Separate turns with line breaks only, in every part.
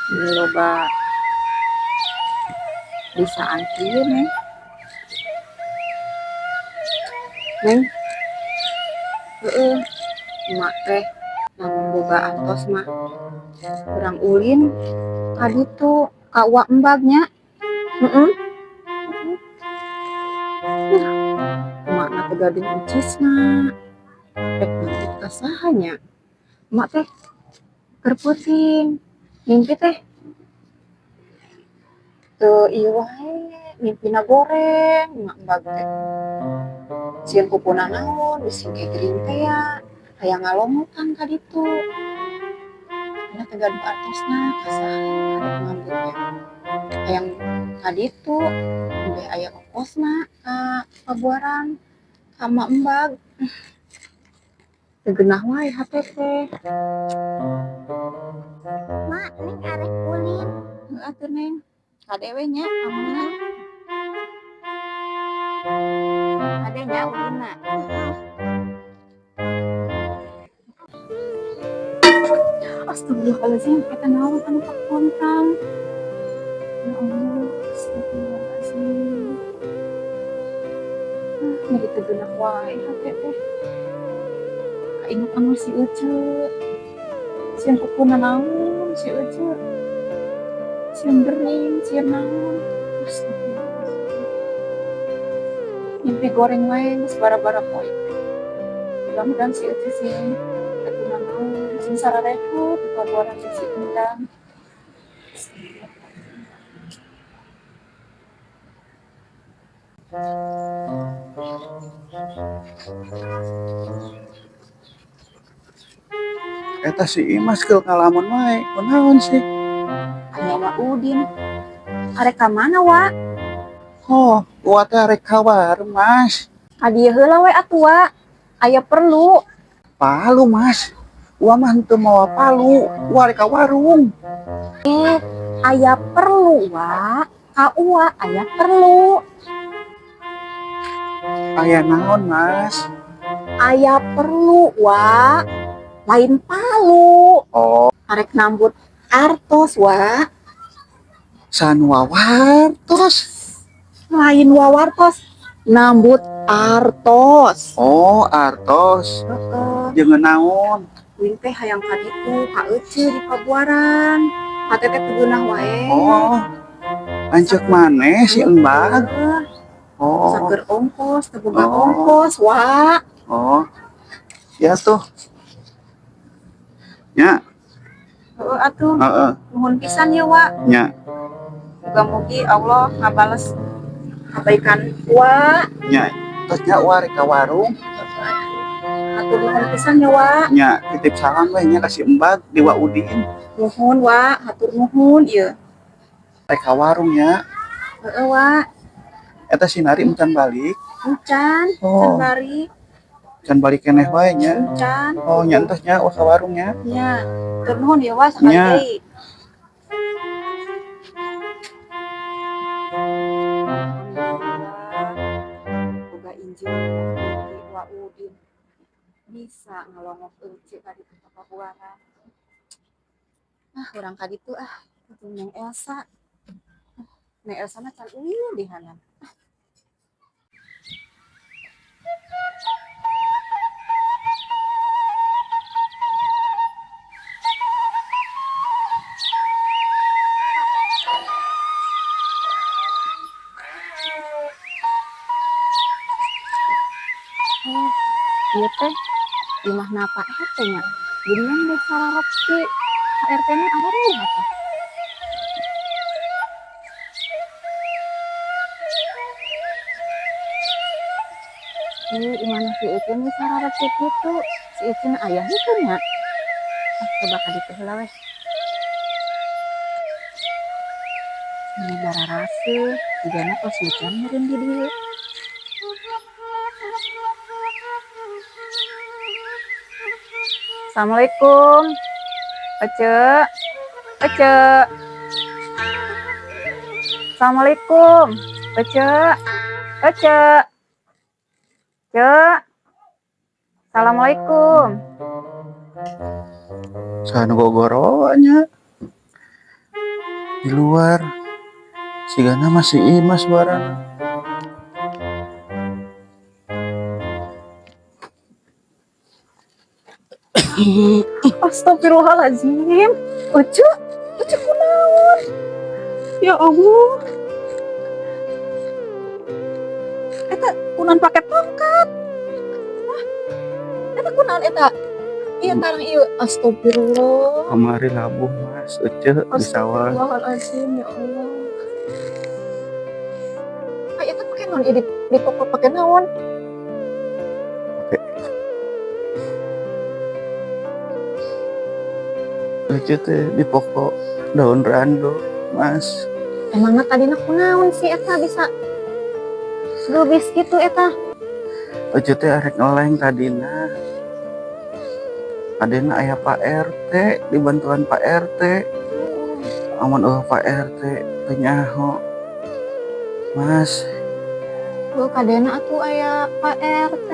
Ini loba bisaan kieu, Neng. Neng. Heeh. Emak teh lamun boga artos mah urang ulin ka ditu ka Uwa Embag nya. Heeh. Emak na teu gaduh encisna. Rek nambut ka saha nya? Emak teh keur peuting mimpi teh teu ieu wae, mimpina goreng Emak Embag teh. Sieun pupuna naon, bisi engke gering teh ya. Hayang ngalongokan ka ditu. Nya teu gaduh artosna, ka saha rek nambutnya. Hayang ka ditu beh aya ongkosna ka Pabuaran ka Mak Embag. Teu geunah wae hate teh.
Mak, Neng arek ulin.
Heuh atuh, Neng. Kade we nya amunna. Kade nya ulinna.
Heeh.
Astagfirullahaladzim, eta naon anu pakontang? Ya Allah, astagfirullahaladzim. Ah, nyeri teu geunah wae hate teh. Kainget anu si Ece. Sieun pupuna naon si Ece. Sieun gering, sieun naon. Astagfirullahaladzim. Mimpi goreng wae geus bara-bara poe teh. Mudah-mudahan si Ece sing teu naon, sing sararehat di Pabuaran jeung si Endang.
Eta si Imas keur ngalamun wae, kunaon sih?
Aya Wa Udin. Arek ka mana, Wa?
Oh, Wa teh arek ka warung, Mas.
Ka dieu heula we atuh, Wa. Aya perlu.
Palu, Mas. Wa mah henteu mawa palu, Wa arek ka warung.
Eh, aya perlu, Wa. Ka Uwa aya perlu.
Aya naon, Mas?
Aya perlu, Wa. Lain palu.
Oh.
Arek nambut artos, Wa.
San wawartos.
Lain wawartos, nambut artos.
Oh, artos.
Heeh.
Jeung naon?
Uing teh hayang ka ditu, ka Ece di Pabuaran. Hate teh teu geunah wae.
Oh. Lanceuk maneh si Embag.
Heeh.
Oh.
Saker ongkos, teu boga
Oh.
ongkos, Wa.
Oh. Ya tuh. Nya.
Heeh atuh.
Heeh.
Nuhun pisan ya, Wa.
Nya.
Muga-mugi Allah ngabales kebaikan Wa.
Nya. Tos nya Wa rek ka warung.
Atur nuhun pisan ya, Wa.
Nya, titip salam we nya ka si Embag di Wa Udin.
Nuhun, Wa, hatur nuhun ieu.
Rek ka warung nya.
Heeh, Wa.
Eta si Nari encan balik.
Encan, encan
Oh.
balik.
Encan balik keneh wae nya.
Encan.
Oh, nya entos nya Wa ka warung nya.
Nya. Hatur nuhun ya, Wa, sakali
Nya.
deui. Boga injil di Wa Udin bisa ngalongok Ece ka ditu ka Pabuaran. Ah, urang ka ditu ah, jeung Neng Elsa. Neng Elsa mah can ulin dihanan. Oh, ieu teh imahna Pak RT nya. Geuningan deh sararepti. Pak RT na areuh atuh. Ih, imahna si Ucin geus sararepti kitu. Si Ucin aya henteu nya? Ah, coba ka ditu heula weh. Ini bararaseuh, jigana tos hujan meureun di dieu. Assalamualaikum. Ece. Ece. Assalamualaikum. Ece. Ece. Ce. Assalamualaikum.
Saha nu gogorowoh nya? Di luar. Sigana masih Imas barang.
Astagfirullahalazim. Ucu, Ucu kunaon? Ya Allah. Eta kunaon pake tongkat? Hah? Eta kunaon eta? Iya tarang ieu. Astagfirullah.
Kamari labuh Mas, Ece di sawah.
Astagfirullahalazim ya Allah. Ay, eta pake naon ieu di pokok pake naon?
Ece teh di pokok daun rando, Mas.
Emangnya tadi kunaon sih eta bisa gebis gitu eta?
Ece teh arek ngeleng tadina. Tadina aya Pak RT, dibantuan Pak RT. Amun eueuh Pak RT teu nyaho. Mas,
Oh, kadena atuh aya Pak RT.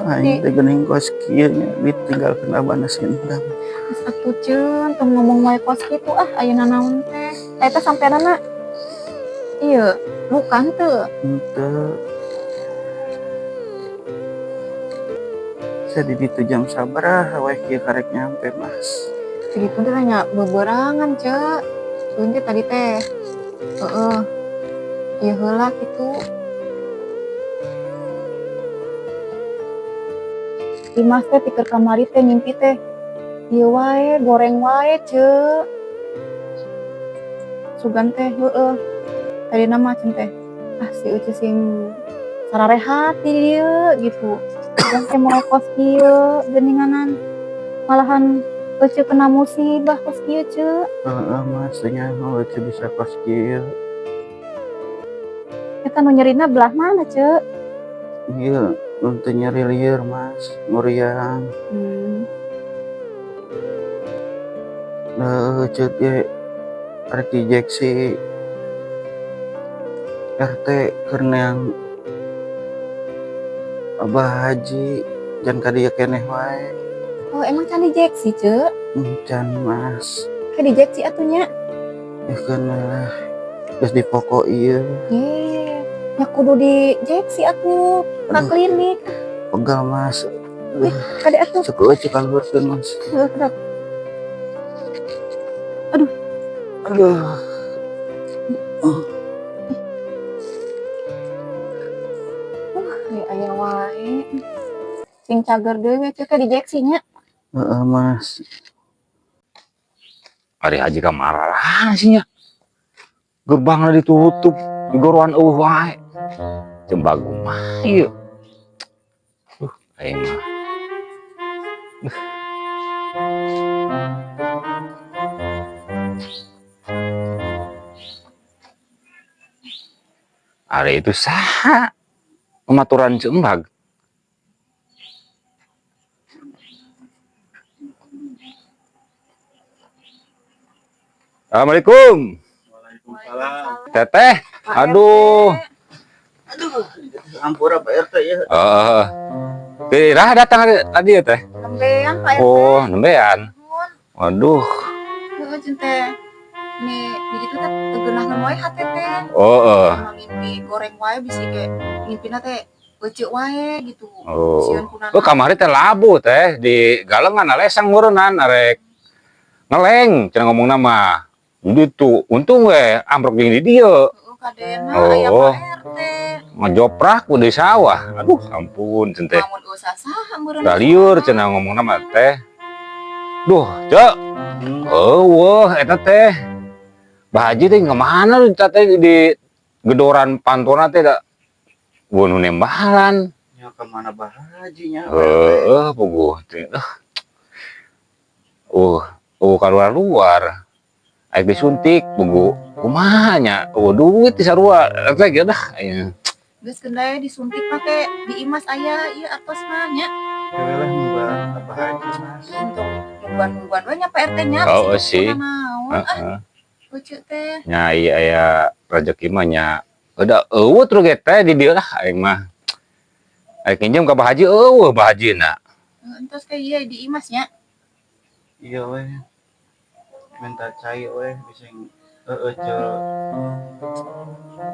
Aing teh geuning kos kieu nya ditinggalkeun abana sindang.
Geus atuh ceun, tong ngomong wae kos kitu ah ayeuna naon teh. Eta sampeanana ieu luka henteu?
Henteu. Saya di ditu jam sabaraha wae kieu karek nyampe, Mas.
Segitu teh nya beberangan, Ceu. Ceun teh tadi teh. Heeh. Ieu heula kitu. Imas teh tiker kamari teh ngimpi teh. Ieu wae, goreng wae, Ceu. Sugan teh heueuh. Tadina mah ceun teh. Ah si Uci sing sararehat di dieu gitu. Sugan teh moal kos kieu geuninganan. Malahan Uci kena musibah kos kieu, Ceu.
Heeh, Mas, teu nyaho Ece bisa kos kieu.
Eta nu nyerina belah mana, Ceu?
Ieu nu teu nyeri lieur, Mas, nguriang. Heueuh, Ece ge arek diinjeksi RT keur neang Abah Haji jangan ka dieu keneh wae.
Oh, emang can diinjeksi, Ceu?
Can, Mas.
Ke diinjeksi atuh nya.
Ya kan lah. Geus di pokok ieu.
Ye, nya kudu diinjeksi atuh ka
Aduh.
klinik.
Pegal, Mas.
Kade atuh.
Cukup aja kaluhurkeun, Mas.
Heuh, kedap.
Aduh.
Ai aya wae. Sing cager deui we Ceu ke diinjeksi nya.
Heeh, Mas.
Ari haji ka marah sih nya. Gerbangna ditutup, digoroan eueuh wae. Jeung bagumah ieu. Aing mah. Ari itu saha? Pematuran Cembag. Assalamualaikum.
Waalaikumsalam.
Teteh.
Pak
Aduh.
RT.
Aduh, ampura Pak RT ya.
Heeh. Iraha datang tadi ya teh?
Nembean Pak RT.
Oh, nembean.
Nuhun.
Waduh.
Heeh, ceun teh. Nih, di ditu teh teu geunah wae hate teh.
Oh, heeh.
Emang ngimpi goreng wae bisi ge ngimpina teh eceu wae gitu.
Oh.
Sieun kunaon.
Oh, kamari teh labuh teh di galengan alesang meureunnan arek ngeleng cenah ngomongna mah. Jadi tuh untung we ambrok jeung di dieu.
Heeh, kadena aya
Oh.
Pak RT.
Ngejoprak ku di sawah. Aduh, ampun ceun teh.
Lamun eueuh saha meureun.
Da lieur cenah ngomongna mah teh. Duh, Cek. Eueuh eta teh. Bah Haji teh kemana lu teh di gedoran pantona teh da nu nembalan.
Nya ka mana Bah Haji nya?
Heeh, puguh teh. Oh, kaluar-luar. Aik disuntik puguh. Kumaha nya? Oh, duit di sarua teh ge dah.
Geus kendai disuntik pake di Imas aya ieu atos mah nya.
Heeh lah nungguan Abah Haji, Mas.
Untuk nungguan-nungguan we nya Pak RT nya.
Oh, sih.
Naon ah
Heeh.
lucu teh.
Nya ieu aya rezeki mah nya. Udah eueuh terus ge teh di dieu lah aing mah. Aing pinjam ka Bah Haji eueuh Bah Haji na.
Entos teh ieu di Imas nya.
Iya we. Minta cai we bising heeh ceu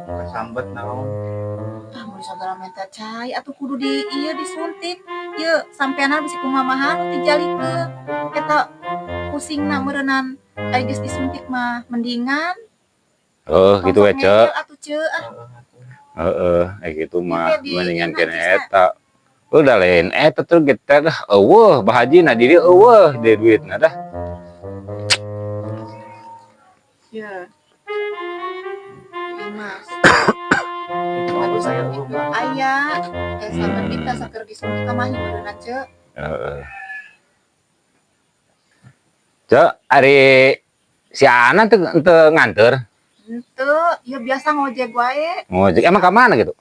kasambet naon.
Ah, mun sagala minta cai atuh kudu di ieu disuntik. Ieu sampeanna bisi kumaha nu tijalikeun. Eta pusingna meureunan ai geus disuntik mah mendingan.
Heuh, gitu we,
Tong sok
Ceu.
ngeyel atuh, Ceu, ah.
Heeh atuh.
Heeh, eh gitu mah
Ieu teh di
mendingan
ieu
kene
mah
eta. Udah lain eta tuh kita dah eueuh Bah Haji na di dieu eueuh di duitna dah.
Ieu. Imas.
Itu mah saya rumah.
Aya, eh sampe kita saker disuntik mah meureunna, Ceu.
Heeh. Ceu, ari si Ana teu teu nganter?
Henteu, ieu biasa ngojek wae.
Ngojek emang ka mana gitu?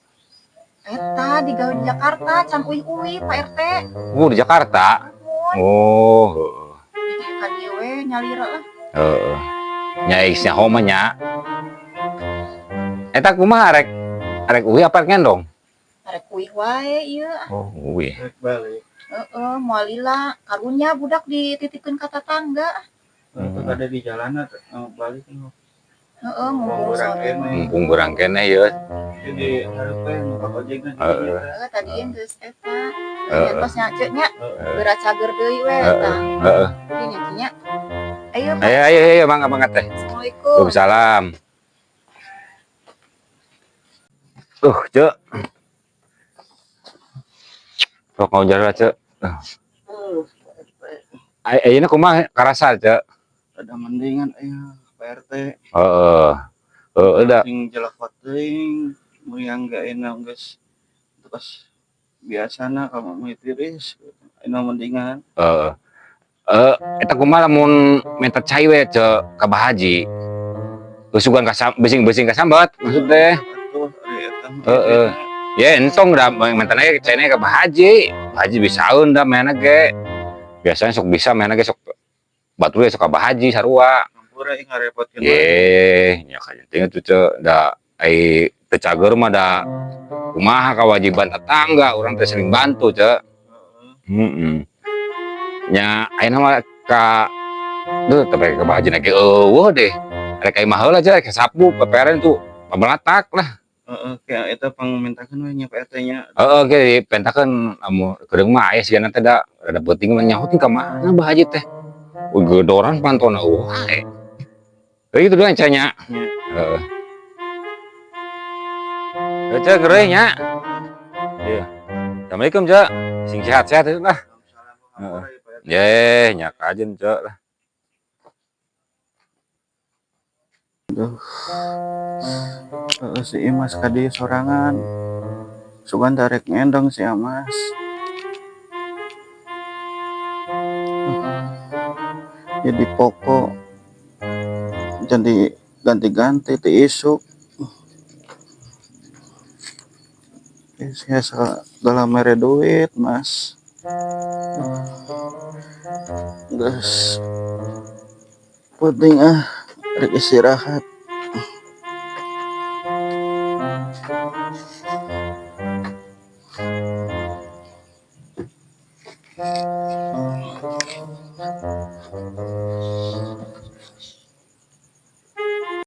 Eta digawe di Jakarta, can uih-uih Pak RT.
Oh, di Jakarta.
Nuhun.
Oh, heeh.
Jadi ka dieu we nyalira lah.
Heeh. Nya geus nyaho mah nya. Eta kumaha rek rek uih apa rek ngendong?
Arek uih wae ieu.
Oh, uih.
Rek balik.
Heeh, moal lila karunya budak dititipkeun ka tetangga.
Itu ada di jalan balik.
Heeh, mumpung
Beurang
sore.
Keneh.
Mumpung beurang keneh ye.
Jadi hareup teh numpak ojekna di
Heeh.
dinya teh.
Heeh, tadi geus eta.
Heeh.
Tos nya Ceu nya, geura cager deui we eta.
Heeh.
Ieu nya Ceu nya. Ayo, Pak.
Ayo ayo ayo mangga mangga teh.
Assalamualaikum.
Waalaikumsalam. Ceu. Sok ngojar lah, Ceu. Ayeuna kumaha karasa, Ceu?
Ada mendingan aya Pak RT.
Heeh. Heeh da.
Sing jelekot teuing muriang gak enak geus terus biasana kamu mah tiris enak mendingan.
Heeh. Eh, eta kumaha lamun minta cai we, Ceu, ka Bah Haji? Geus sugan kasam bising-bising kasambet maksud teh.
Atuh ari eta mah.
Heeh. Ya entong da minta ge caina ka Bah Haji. Bah Haji bisaeun da mainna ge. Biasanya sok bisa mainna ge sok batur ge sok ka Bah Haji sarua.
Hampura ing ngarepotkeun.
Ye, nya kajenting atuh Ceu, da ai teu cager mah da kumaha kewajiban tetangga urang teh saling bantu, Ceu.
Heeh.
Heeh. Nya ayeuna mah ka duh tapi ka Bah Haji ge eueuh deh. Rek ka imah heula Ceu, ka sapu peperen tuh pabelatak lah.
Heeh, kayak eta pangmintakeun we nya Pak RT nya.
Heeh, ge dipentakeun amun keudeung mah aya sigana teh da rada peuting mah nyaho teh ka mana Bah Haji teh. Gedoran pantona eueuh wae. Euy kitu doang Ceu nya.
Nya.
Heeh. Heuh Ceu geureuy nya. Ieu. Assalamualaikum Ceu. Sing sehat-sehat lah.
Waalaikumsalam. Hampura ya Pak RT.
Ye, nya kajen Ceu lah.
Duh. Heeh, si Imas ka dieu sorangan. Sugan darek ngendong si Amas. Jadi pokok jadi ganti-ganti ti isuk. Saya dalam mere duit, Mas. Geus penting ah rek istirahat.